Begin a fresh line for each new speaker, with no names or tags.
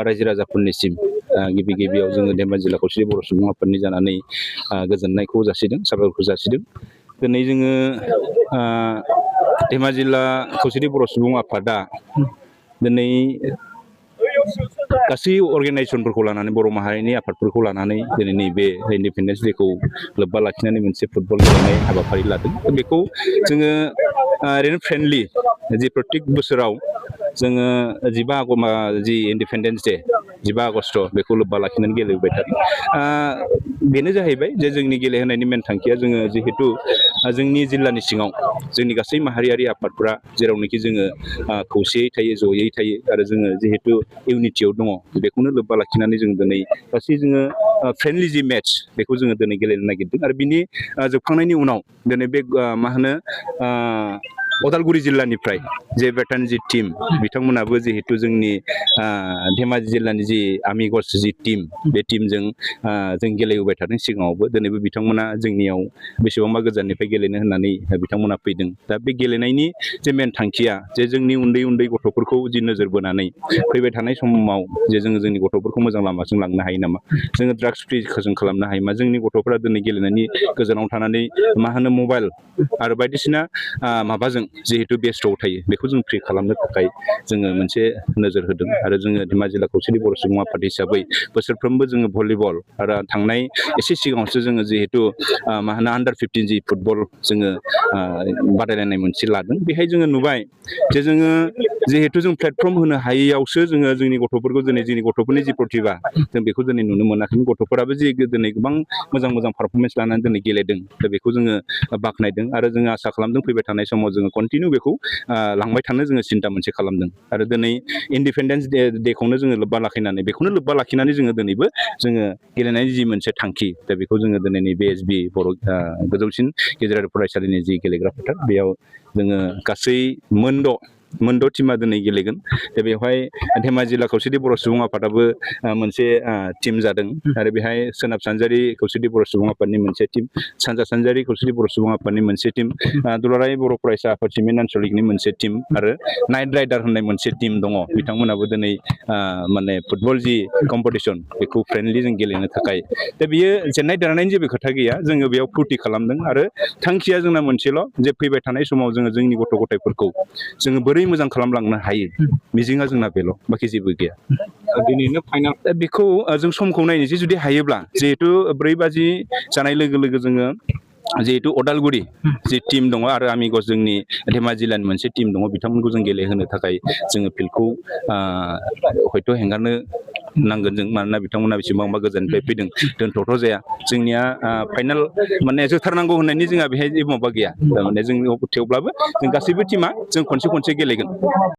रायजो राजाफोरनिसिम गिबि गिबियाव जोङो धेमाजि जिल्ला खौसेथि बर' सुबुं आफादनि जानानै गोजोननायखौ जासिदों, साबायखर जासिदों। दिनै जोङो धेमाजि जिल्ला खौसेथि बर' सुबुं आफादा दिनै गासै अर्गेनाइजेसनफोरखौ लानानै बर' माहारिनि आफादफोरखौ लानानै दिनै नैबे इन्डिपेन्डेन्स डेखौ लोब्बा लाखिनानै मोनसे फुटबल गेलेनाय हाबाफारि लादों। बेखौ जोङो ओरैनो फ्रेन्डलि जि प्रत्येक बोसोराव जोङो 15 जि इन्डिपेन्डेन्स डे 15 आगस्ट बेखौ लोब्बा लाखिनानै गेलेबोबाय थादों। बेनो जाहैबाय जे जोंनि गेलेहोनायनि मेन थांखिया जोङो जिहेतु जोंनि जिल्लानि सिङाव जोंनि गासै माहारियारि आफादफोरा जेरावनोखि जोङो खौसेयै थायो, जयै थायो आरो जोङो जिहेतु इउनिटियाव दङ, बेखौनो लोब्बा लाखिनानै जों दिनै गासै जोङो फ्रेन्डलि जि मेट्च बेखौ जोङो दिनै गेलेनो नागिरदों। आरो बिनि जोबखांनायनि उनाव दिनै बे उदालगुरि जिल्लानिफ्राय जे भेटारान टिम बिथांमोनाबो जिहेतु जोंनि धेमाजि जिल्लानि जि आमिगस जि टिम, बे टिमजों जों गेलेबोबाय थादों सिगाङावबो। दिनैबो बिथांमोना जोंनियाव बेसेबांबा गोजाननिफ्राय गेलेनो होननानै बिथांमोना फैदों। दा बे गेलेनायनि जे मेन थांखिया जे जोंनि उन्दै उन्दै गथ'फोरखौ जि नोजोर बोनानै फैबाय थानाय समाव जे जोङो जोंनि गथ'फोरखौ मोजां लामाजों लांनो हायो नामा, जोङो ड्राग्स फ्रिखौ जों खालामनो हायो मा, जोंनि गथ'फोरा दिनै गेलेनायनि गोजानाव थानानै मबाइल आरो बायदिसिना माबाजों जिहेतु बेस्थ'आव थायो, बेखौ जों फ्रि खालामनो थाखाय जोङो मोनसे नोजोर होदों। आरो जोङो धेमाजि जिल्ला खौसेथि बर' सुबुं आफाद हिसाबै बोसोरफ्रोमबो जोङो भलिबल आरो थांनाय एसे सिगाङावसो जोङो जिहेतु आन्डार 15 जि फुटबल जोङो बादायलायनाय मोनसे लादों। बेहाय जोङो नुबाय जे जोङो जिहेतु जों प्लेटफर्म होनो हायैयावसो जोङो जोंनि गथ'फोरखौ दिनै जोंनि गथ'फोरनि जि प्रतिभा जों बेखौ दिनै नुनो मोनाखै। गथ'फोराबो जि दिनै गोबां मोजां मोजां पारफरमेन्स लानानै दिनै गेलेदों, दा बेखौ जोङो बाख्नायदों। आरो जोङो आसा खालामदों फैबाय थानाय समाव जोङो कन्टिनिउ बेखौ लांबाय थानो जोङो सिन्था मोनसे खालामदों। आरो दिनै इन्डिपेन्डेन्स डेखौनो जोङो लोब्बा लाखिनानै बेखौनो लोब्बा लाखिनानै जोङो दिनैबो जोङो गेलेनायनि जि मोनसे थांखि, दा बेखौ जोङो दिनै नैबे एसबि बर' गोजौसिन गेजेरारि फरायसालिनि जि गेलेग्रा फोथार, बेयाव जोङो गासै मोनद' टिमा दिनै गेलेगोन। दा बेवहाय धेमाजि जिल्ला खौसेथि बर' सुबुं आफादाबो मोनसे टिम जादों। आरो बेहाय सोनाब सानजारि खौसेथि बर' सुबुं आफादनि मोनसे टिम, सानजा सानजारि खौसेथि बर' सुबुं आफादनि मोनसे टिम, दुलाराय बर' फरायसा आफाद सिमेन्ट आन्सलिकनि मोनसे टिम आरो नाइट राइडार होननाय मोनसे टिम दङ। बिथांमोनाबो दिनै फुटबल जि कम्पिटिसन बेखौ फ्रेन्डलि जों गेलेनो थाखाय, दा बियो जेननाय देरनायनि जेबो खोथा गैया, जोङो बेयाव फुरथि खालामदों। आरो थांखिया जोंना मोनसेल' जे फैबाय थानाय समाव जोङो जोंनि गथ' गथायफोरखौ जोङो बोरै मोजां खालामलांनो हायो, मिजिंआ जोंना बेल', बाखि जेबो गैया। दिनैनो फाइनाल, दा बेखौ जों समखौ नायनोसै। जुदि हायोब्ला जिहेतु 4 बाजि जानाय लोगो लोगो जोङो जिहेतु उदालगुरि जि टिम दङ आरो आमिगस जोंनि धेमाजि जिल्लानि मोनसे टिम दङ, बिथांमोनखौ जों गेलेहोनो थाखाय जोङो फिल्डखौ हयथ' हेंगारनो नांगोन जों, मानोना बिथांमोना बेसेबांबा गोजाननिफ्राय फैदों। दोनथ'थ' जाया, जोंनिया फाइनाल जोथारनांगौ होननायनि जोंहा बेहाय जेबो माबा गैया। थारमाने जों थेवब्लाबो जों गासैबो टिमा जों खनसे गेलेगोन।